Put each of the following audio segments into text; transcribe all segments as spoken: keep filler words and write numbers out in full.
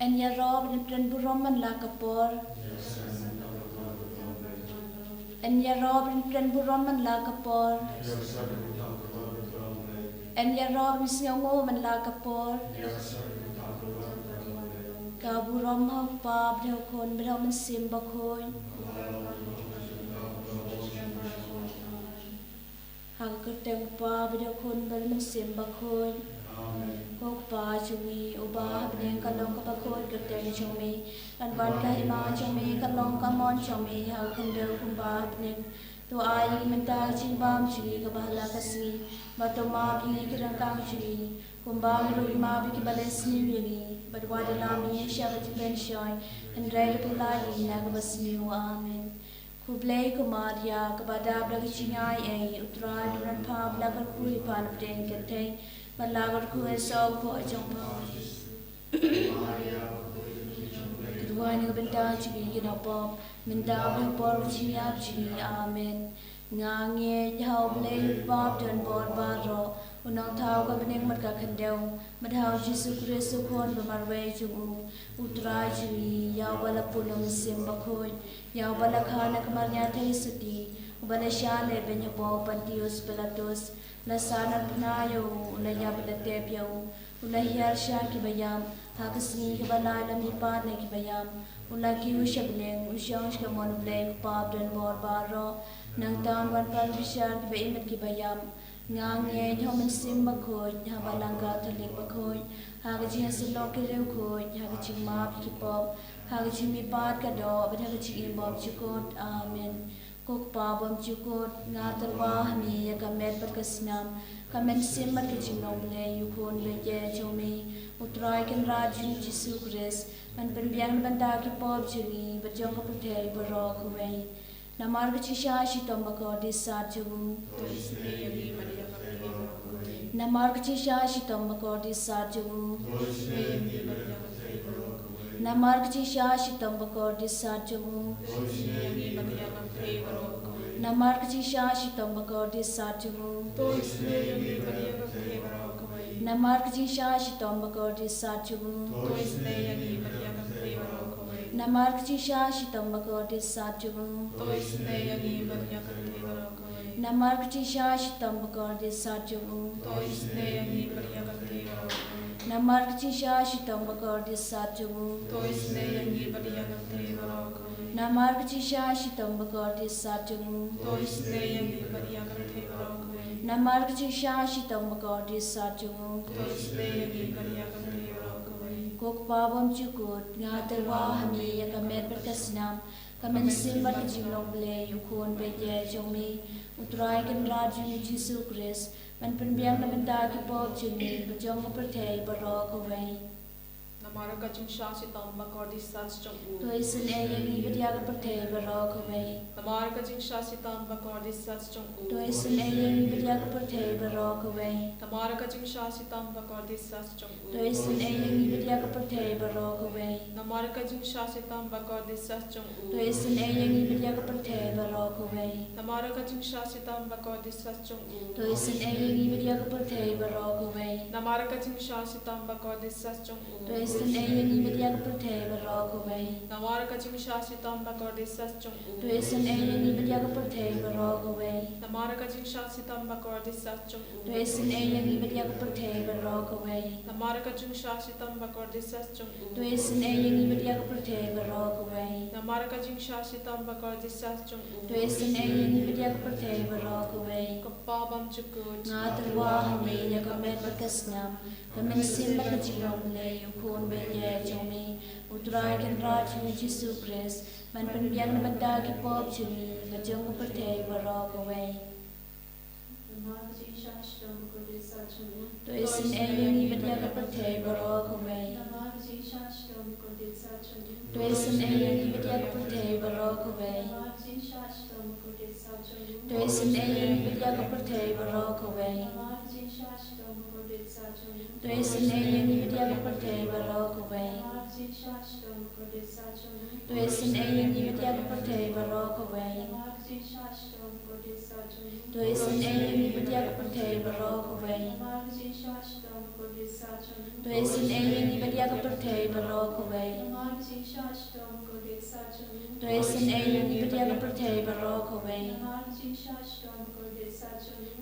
Yn ïaroh bad yn pynburom man la ka por. Yn ïaroh bad yn pynburom man la ka por. Yn ïaroh bad yn sngewnguh man la ka por. Ka burom ha u Kpa bad ha u Khun bad ha u Mynsiem Bakhuid. Ha ka kyrteng u Kpa bad u Khun bad u Mynsiem Bakhuid. Ko Kpa jong ngi uba ha bneng, ka long kaba khuid ka kyrteng jong me. Kan wan ka hima jong me, kan long ka mon jong me ha ka khyndew kumba ha bneng. To ai ïa ngi mynta ka jingbam jong ngi kaba ha la ka sngi. Bad to map ïa ngi ki ryngkang jong ngi kumba ngi ruh ngi map ïa kiba leh sniew ïa ngi. Bad wat ïalam ïa ngi sha ka jingpynshoi, hynrei to pynlah ïa ngi na kaba sniew. Amen. Khublei ko Maria, kaba dap da ka jingai ei, u Trai u don bad pha, ba la kyrkhu ïa pha na pdeng ki kynthei, bad la kyrkhu u soh u kpoh jong pha. Kyrkhu ïa ngi na ka bynta jong ngi ki nongpop, mynta bad ha ka por ka jingïap jong ngi. Amen. Nga ngeit ha U Blei u Kpa badonbor baroh, u Nongthaw ka bneng bad ka khyndew, bad ha U Jisu Khrist u Khun ba marwei jong u, u Trai jong ngi, ïa uba la pun u Mynsiem Bakhuid, ïa uba la kha na ka Maria Theisotti, uba la shah lehbeiñ hapoh u Pontius Pilatus, la sahnarphna ïa u, u la ïap bad la tep ïa u, u la hiar sha kiba ïap, ha ka sngi kaba lai u la mihpat na kiba ïap, u la kiew sha bneng, u shong sha kamon U Blei u Kpa badonbor baroh, nangta un wanpang bishar kiba im bad kiba ïap. Nga ngeit ha U Mynsiem Bakhuid, ha Balang Katholik bakhuid, ha ka jingïasyllok ki riewkhuid, ha ka jingmap ïa ki pop, ha ka jingmihpat ka doh, bad ha ka jingim bymjukut. Amen. Ko Kpa bymjukut, nga tyrwa ha me ïa ka met bad ka snam, ka mynsiem bad ka jinglong Blei ïa u Khun beit jong me, U Trai Kynrad jong ngi Jisu Khrist, ban pynbiang na bynta ki pop jong ngi bad jong ka pyrthei baroh kawei. Namar ka jingshah shitom bakordit sat jong u. To isynei ïa ngi bad ïa ka pyrthei baroh kawei. Namar ka jingshah shitom bakordit sat jong u. To isynei ïa ngi bad ïa ka pyrthei baroh kawei. Namar ka jingshah shitom bakordit sat jong u. To isynei ïa ngi bad ïa ka pyrthei baroh kawei. Namar ka jingshah shitom bakordit sat jong u. To isynei ïa ngi bad ïa ka pyrthei baroh kawei. Namar ka jingshah shitom bakordit sat jong u. To isynei ïa ngi bad ïa ka pyrthei baroh kawei. Namar ka jingshah shitom bakordit sat jong u. To isynei ïa ngi bad ïa ka pyrthei baroh kawei. Namar ka jingshah shitom bakordit sat jong u. To isynei ïa ngi bad ïa ka pyrthei baroh kawei. Namar ka jingshah shitom bakordit sat jong u. To isynei ïa ngi bad ïa ka pyrthei baroh kawei. Namar ka jingshah shitom bakordit sat jong u. To isynei ïa ngi bad ïa ka pyrthei baroh kawei. Namar ka jingshah shitom bakordit sat jong u. To isynei ïa ngi bad ïa ka pyrthei baroh kawei. Ko Kpa bymjukut, nga tyrwa ha me ïa ka met bad ka snam, ka mynsiem bad ka jinglong Blei ïa u Khun beit jong me, U Trai Kynrad jong ngi Jisu Khrist, ban pynbiang na bynta ki pop jong ngi bad jong ka pyrthei baroh kawei. Namar ka jingshah shitom bakordit sat jong u. To isynei ïa ngi bad ïa ka pyrthei baroh kawei. Namar ka jingshah shitom bakordit sat jong u. To isynei ïa ngi bad ïa ka pyrthei baroh kawei. Namar ka jingshah shitom bakordit sat jong u. To isynei ïa ngi bad ïa ka pyrthei baroh kawei. Namar ka jingshah shitom bakordit sat jong u. To isynei ïa ngi bad ïa ka pyrthei baroh kawei. Namar ka jingshah shitom bakordit sat jong u. To isynei ïa ngi bad ïa ka pyrthei baroh kawei. Namar ka jingshah shitom bakordit sat jong u. To isynei ïa ngi bad ïa ka pyrthei baroh kawei. Namar ka jingshah shitom bakordit sat jong u. To isynei ïa ngi bad ïa ka pyrthei baroh kawei. Namar ka jingshah shitom bakordit sat jong u. To isynei ïa ngi bad ïa ka pyrthei baroh kawei. Namar ka jingshah shitom bakordit sat jong u. To isynei ïa ngi bad ïa ka pyrthei baroh kawei. Namar ka jingshah shitom bakordit sat jong u. To isynei ïa ngi bad ïa ka pyrthei baroh kawei. Ko Kpa bymjukut, nga tyrwa ha me ïa ka met bad ka snam, ka mynsiem bad ka jinglong Blei ïa u Khun beit jong me, U Trai Kynrad jong ngi Jisu Khrist, ban pynbiang na bynta ki pop jong ngi bad jong ka pyrthei baroh kawei. Namar ka jingshah shitom bakordit sat jong u. To isynei ïa ngi bad ïa ka pyrthei baroh kawei. Namar ka jingshah shitom bakordit sat jong u. To isynei ïa ngi bad ïa ka pyrthei baroh kawei. Namar ka jingshah shitom bakordit sat jong u. To isynei ïa ngi bad ïa ka pyrthei baroh kawei. Namar ka jingshah shitom bakordit sat jong u. To isynei ïa ngi bad ïa ka pyrthei baroh kawei. Namar ka jingshah shitom bakordit sat jong u. To isynei ïa ngi bad ïa ka pyrthei baroh kawei. Namar ka To isynei ïa ngi bad ïa ka pyrthei baroh kawei. To isynei ïa ngi bad ïa ka pyrthei baroh kawei. To isynei ïa ngi bad ïa ka pyrthei baroh kawei.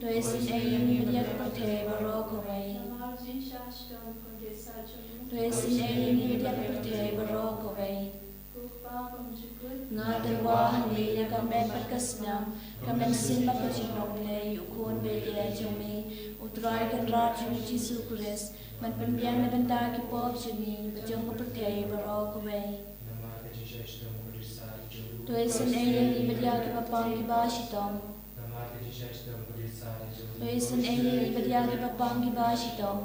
To isynei ïa ngi bad ïa ka pyrthei baroh kawei. To isynei ïa ngi bad ïa ka pyrthei baroh kawei. Nga tyrwa hangne ïa ka met bad ka snam, ka mynsiem bad ka jinglong Blei, u Khun bad u Kynrad jong me, u Trai Kynrad jong ngi Jisu Khrist, ban pynbiang na bynta ki pop jong ngi bad jong ka pyrthei baroh kawei. To isynei ïa ngi bad ïa kiba pang kiba shitom. To isynei ïa ngi bad ïa kiba pang kiba shitom.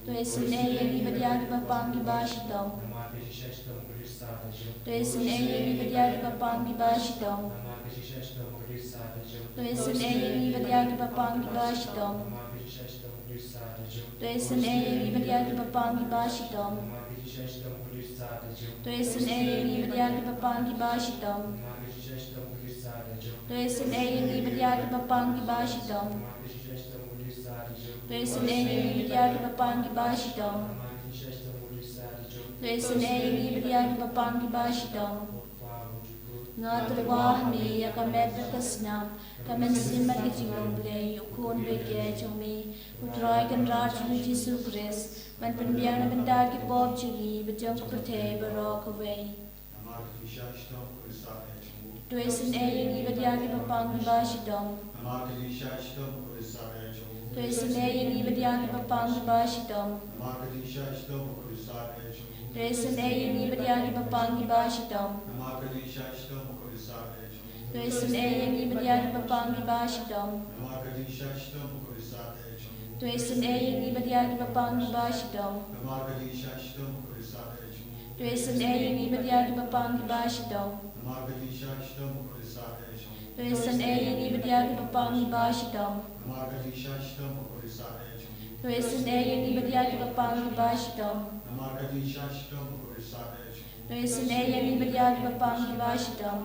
To isynei ïa ngi bad ïa kiba pang kiba shitom. To isynei ïa ngi bad ïa kiba pang kiba shitom. To isynei ïa ngi bad ïa kiba pang kiba shitom. To isynei ïa ngi bad ïa kiba pang kiba shitom. To isynei ïa ngi bad ïa kiba pang kiba shitom. To isynei ïa ngi bad ïa kiba pang kiba shitom. To isynei ïa ngi bad ïa kiba pang kiba shitom. To isynei ïa ngi bad ïa kiba pang kiba shitom. Nga tyrwa hangne ïa ka met bad ka snam, ka mynsiem bad ka jinglong Blei, u Khun bad u Kynrad jong me, u Trai Kynrad jong ngi Jisu Khrist, ban pynbiang na bynta ki pop jong ngi bad jong ka pyrthei baroh kawei. To isynei ïa ngi bad ïa kiba pang kiba shitom. To isynei ïa ngi bad ïa kiba pang kiba shitom. To isynei ïa ngi bad ïa kiba pang kiba shitom. To isynei ïa ngi bad ïa kiba pang kiba shitom. To isynei ïa ngi bad ïa kiba pang kiba shitom. To isynei ïa ngi bad ïa kiba pang kiba shitom. To isynei ïa ngi bad ïa kiba pang kiba shitom. To isynei ïa ngi bad ïa kiba pang kiba shitom. To isynei ïa ngi bad ïa kiba pang kiba shitom.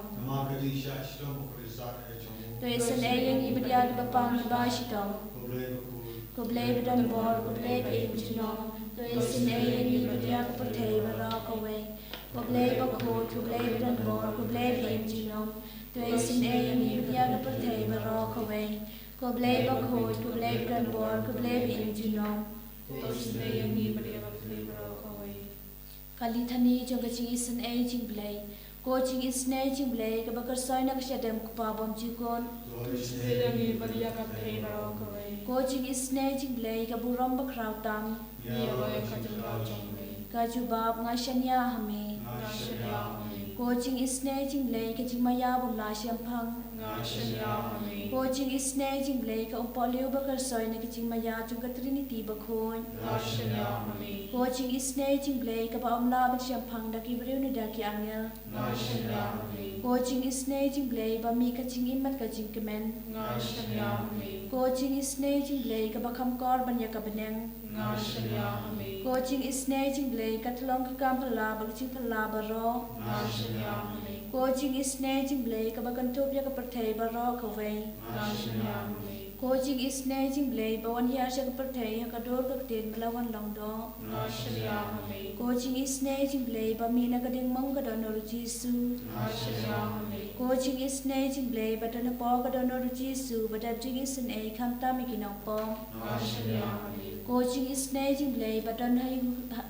To isynei ïa ngi bad ïa kiba pang kiba shitom. Ko Blei ba don bor, ko Blei ba im junom. To isynei ïa ngi bad ïa ka pyrthei baroh kawei. Ko Blei bakhuid, ko Blei ba don bor, ko Blei ba im junom. To isynei ïa ngi bad ïa ka pyrthei baroh kawei. Ko Blei bakhuid, ko Blei ba don bor, ko Blei ba im junom. To isynei ïa ngi bad ïa ka pyrthei baroh kawei. Ka litani jong ka jingisynei jong u Blei. Ko jingisynei jong u Blei kaba kyrshoi na ka shadem u Kpa bymjukut. To isynei ïa ngi bad ïa ka pyrthei baroh kawei. Ko jingisynei jong u Blei ka burom bakhraw tam. Ngi ïa ong ïa ka jingkyrkhu jong u Blei. Ka jubab, nga shaniah ha me. Nga shaniah ha me. Ko jingisynei jong u Blei ka jingmaïa bym lah shemphang. Nga shaniah ha me. Ko jingisynei jong u Blei ka umpohliew ba kyrshoi na ka jingmaïa jong ka Trinity bakhuid. Nga shaniah ha me. Ko jingisynei jong u Blei kaba ym lah ban shemphang da ki briew ne da ki angel. Nga shaniah ha me. Ko jingisynei jong u Blei ba mih ka jingim bad ka jingkmen. Nga shaniah ha me. Ko jingisynei jong u Blei kaba kham kor ban ïa ka bneng. Nga shaniah ha me. Ko jingisynei jong u Blei ka tyllong ka kam phylla bad ka jingphylla baroh. Nga shaniah ha me. Ko jingisynei jong u Blei kaba kynthup ïa ka pyrthei baroh kawei. Nga shaniah ha me. Ko jingisynei jong u Blei ba wan hiar sha ka pyrthei ha ka dur ka ktien ba la wan long doh. Nga shaniah ha me. Ko jingisynei jong u Blei ba mih na ka diengmong ka dohnud u Jisu. Nga shaniah ha me. Ko jingisynei jong u Blei ba don hapoh ka dohnud u Jisu ba dep jingisynei khamtam ïa ki nongpop. Nga shaniah ha me. Ko jingisynei jong u Blei ba don ha,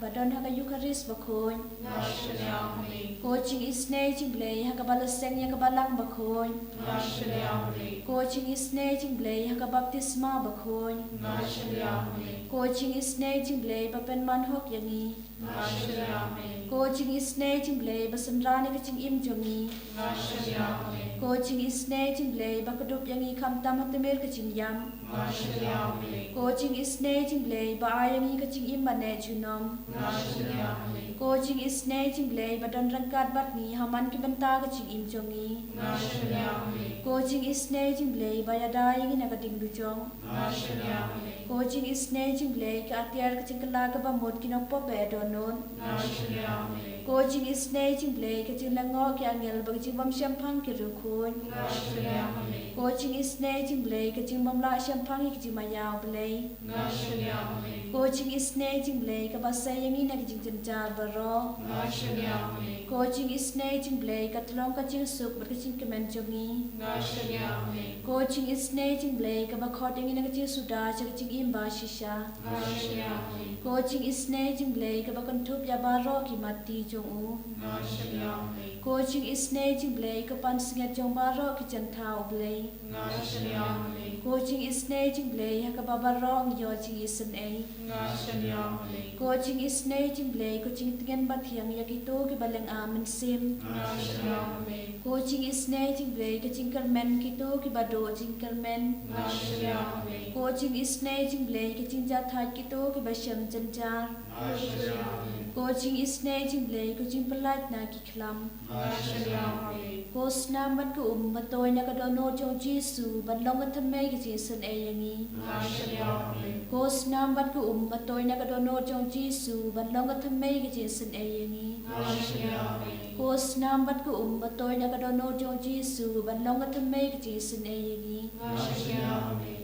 ba don ha ka Eukharist bakhuid. Nga shaniah ha me. Ko jingisynei jong u Blei ha kaba la seng ïa ka balang bakhuid. Nga shaniah ha me. Ko jingisynei jong u Blei ha ka baptisma bakhuid. Nga shaniah ha me. Ko jingisynei jong u Blei ba pynman hok ïa ngi. Nga shaniah ha me. Ko jingisynei jong u Blei ba synran ïa ka jingim jong ngi. Nga shaniah ha me. Ko jingisynei jong u Blei ba kdup ïa ngi khamtam ha tmier ka jingïap. Nga shaniah ha me. Ko jingisynei jong u Blei ba ai ïa ngi ka jingim ba neh junom. Nga shaniah ha me. Ko jingisynei jong u Blei ba don ryngkat bad ngi ha man ki bynta ka jingim jong ngi. Nga shaniah ha me. Ko jingisynei jong u Blei ba ïada ïa ngi na ka ding dujok. Nga shaniah ha me. Ko jingisynei jong u Blei ka atiar ka jingkylla kaba mut ki nongpop ba dohnud. Nga shaniah ha me. Ko jingisynei jong U Blei, ka jinglyngngoh ki angel bad ka jingbym shemphang ki riewkhuid. Nga shaniah ha me. Ko jingisynei jong U Blei, ka jingbym lah shemphang ïa ka jingmaïa U Blei. Nga shaniah ha me. Ko jingisynei jong U Blei, kaba sei ïa ngi na ki jingjynjar baroh. Nga shaniah ha me. Ko jingisynei jong U Blei, ka tyllong ka jingsuk bad ka jingkmen jong ngi. Nga shaniah ha me. Ko jingisynei jong U Blei, kaba khot ïa ngi na ka jingsuda sha ka jingim ba shisha. Nga shaniah ha me. Ko jingisynei jong U Blei, kaba kynthup ïa baroh ki matti jong u. Nga shaniah ha me. Ko jingisynei jong U Blei, ka pansngiat jong baroh ki jingthaw U Blei. Nga shaniah ha me. Ko jingisynei jong U Blei, ha kaba baroh ngi ïoh jingisynei. Nga shaniah ha me. Ko jingisynei jong U Blei, ko jingtngen bathiang ïa kito kiba lynga mynsiem. Nga shaniah ha me. Ko jingisynei jong U Blei, ka jingkyrmen kito kiba duh jingkyrmen. Nga shaniah ha me. Ko jingisynei jong U Blei, ka jingjahthait kito kiba shem jynjar. Nga shaniah ha me. Ko jingisynei jong U Blei, ka jingpyllait na ki khlam. Nga shaniah ha me. Ko snam bad ka um ba tuid na ka dohnud jong U Jisu, ban long ka thymmei ka jingisynei ïa ngi. Nga shaniah ha me. Ko snam bad ka um ba tuid na ka dohnud jong U Jisu, ban long ka thymmei ka jingisynei ïa ngi. Nga shaniah ha me. Ko snam bad ka um ba tuid na ka dohnud jong U Jisu, ban long ka thymmei ka jingisynei ïa ngi. Nga shaniah ha me.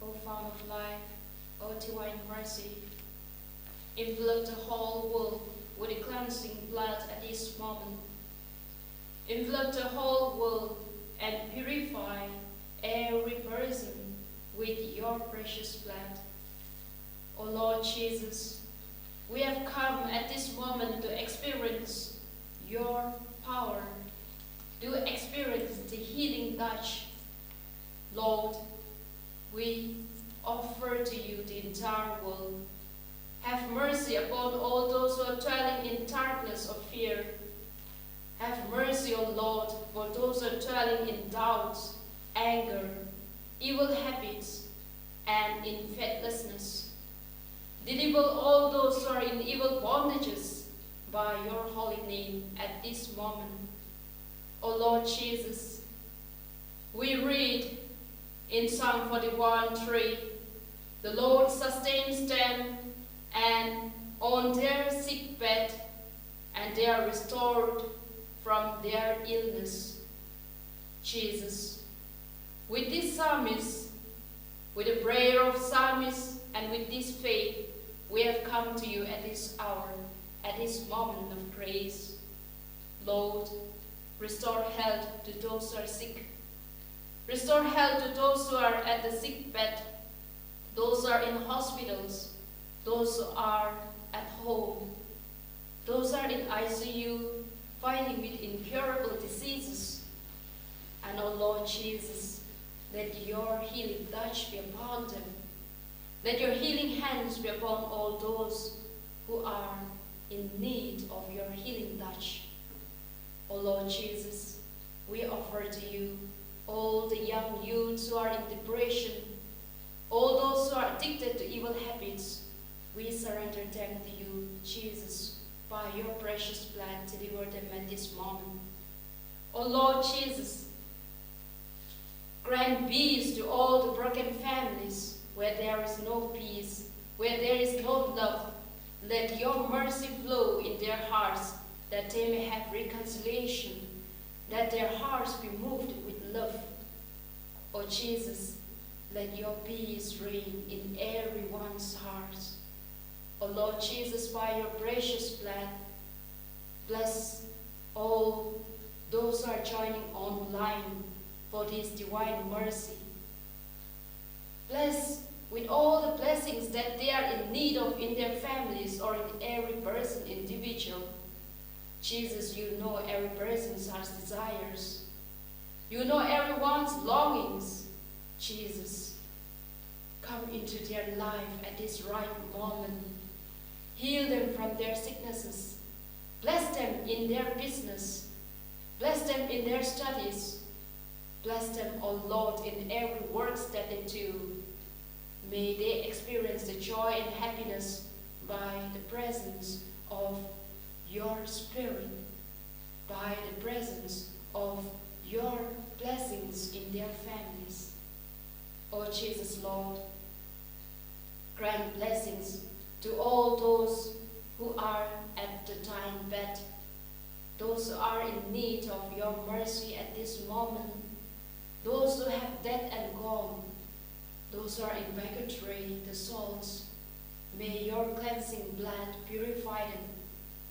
O Fount of Life, O Divine Mercy, envelop the whole world with the cleansing blood at this moment. Envelop the whole world and purify every person with your precious blood. O Lord Jesus, we have come at this moment to experience your power, to experience the healing touch. Lord, we offer to you the entire world. Have mercy upon all those who are dwelling in darkness or fear. Have mercy, O Lord, for those who are dwelling in doubts, anger, evil habits, and in faithlessness. Deliver all those who are in evil bondages by your holy name at this moment. O Lord Jesus, we read in Psalm forty-one three, "The Lord sustains them and on their sick bed, and they are restored from their illness." Jesus, with this psalmist, with the prayer of psalmist, and with this faith, we have come to you at this hour, at this moment of grace. Lord, restore health to those who are sick. Restore health to those who are at the sick bed, those who are in hospitals, those who are at home, those who are in I C U fighting with incurable diseases. And, oh Lord Jesus, let your healing touch be upon them. Let your healing hands be upon all those who are in need of your healing touch. Oh Lord Jesus, we offer to you all the young youths who are in depression, all those who are addicted to evil habits. We surrender them to you, Jesus, by your precious blood. Deliver them at this moment. Oh Lord Jesus, grant peace to all the broken families where there is no peace, where there is no love. Let your mercy flow in their hearts, that they may have reconciliation, that their hearts be moved with love. Oh Jesus, let your peace reign in everyone's hearts. Oh Lord Jesus, by your precious blood, bless all those who are joining online for this divine mercy. Bless with all the blessings that they are in need of in their families or in every person individual. Jesus, you know every person's heart's desires. You know everyone's longings. Jesus, come into their life at this right moment. Heal them from their sicknesses. Bless them in their business. Bless them in their studies. Bless them, O Lord, in every works that they do. May they experience the joy and happiness by the presence of your Spirit, by the presence of your blessings in their families. O Jesus, Lord, grant blessings to all those who are at the dying bed, those who are in need of your mercy at this moment, those who have dead and gone, those who are in purgatory, the souls, may your cleansing blood purify them.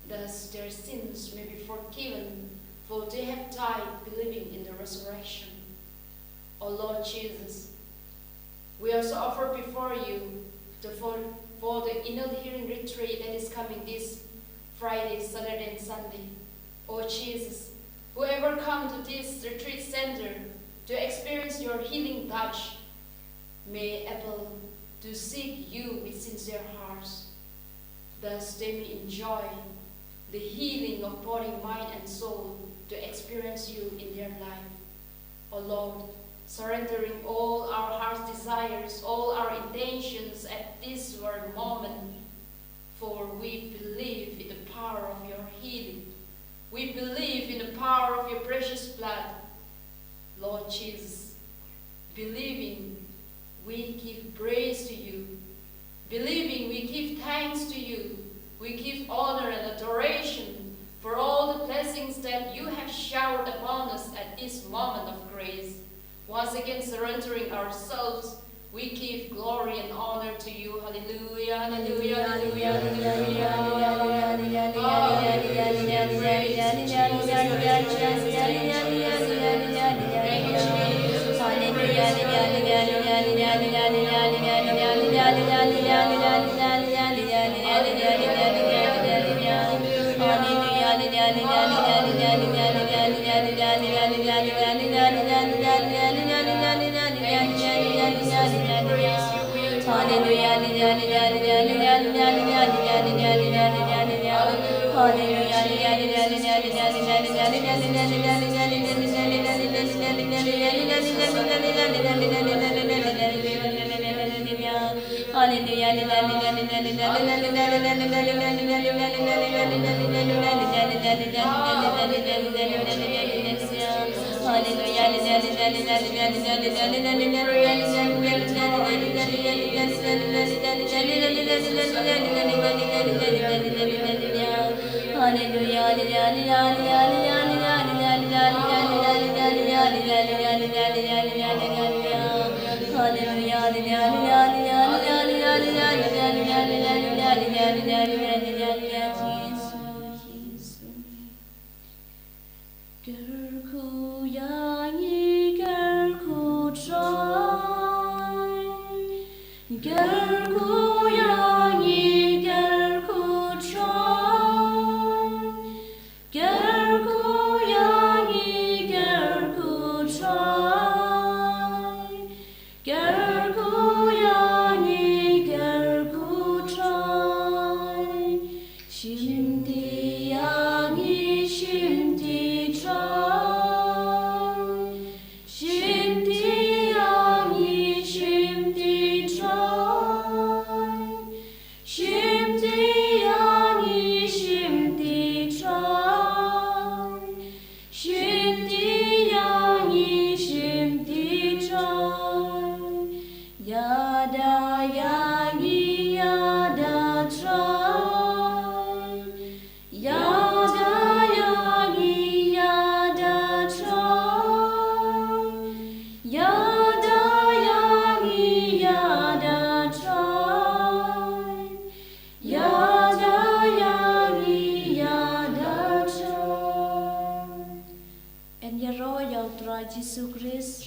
Thus their sins may be forgiven, for they have died believing in the resurrection. O Lord Jesus, we also offer before you the for, for the inner healing retreat that is coming this Friday, Saturday, and Sunday. O Jesus, whoever come to this retreat center to experience your healing touch, may able to seek you with sincere hearts. Thus they may enjoy the healing of body, mind, and soul to experience you in their life. O Lord, surrendering all our heart's desires, all our intentions at this very moment, for we believe in the power of your healing. We believe in the power of your precious blood. Lord Jesus, believing, we give praise to you. Believing, we give thanks to you. We give honor and adoration for all the blessings that you have showered upon us at this moment of grace. Once again, surrendering ourselves, we give glory and honor to you. Hallelujah, hallelujah, hallelujah, hallelujah, hallelujah. Hallelujah, hallelujah, praise Jesus, hallelujah, hallelujah, hallelujah. Thank you, Jesus. Hallelujah, hallelujah, hallelujah, hallelujah, hallelujah, hallelujah, hallelujah. Kyrkhu ïa ngi, kyrkhu Trai. Kyrkhu ïa ngi, kyrkhu Trai. Kyrkhu ïa ngi, kyrkhu Trai. Kyrkhu ïa ngi, kyrkhu Trai. Shimti ïa ngi, shimti Trai. Shimti ïa ngi, shimti Trai. Shimti ïa ngi, shimti Trai. Shimti ïa ngi, shimti Trai. Ïada ïa ngi, ïada Trai. Ïada ïa ngi, ïada Trai. Ïada ïa ngi, ïada Trai. Ïada ïa ngi, ïada Trai. Yn ïaroh ïa u Trai Jisu Khrist.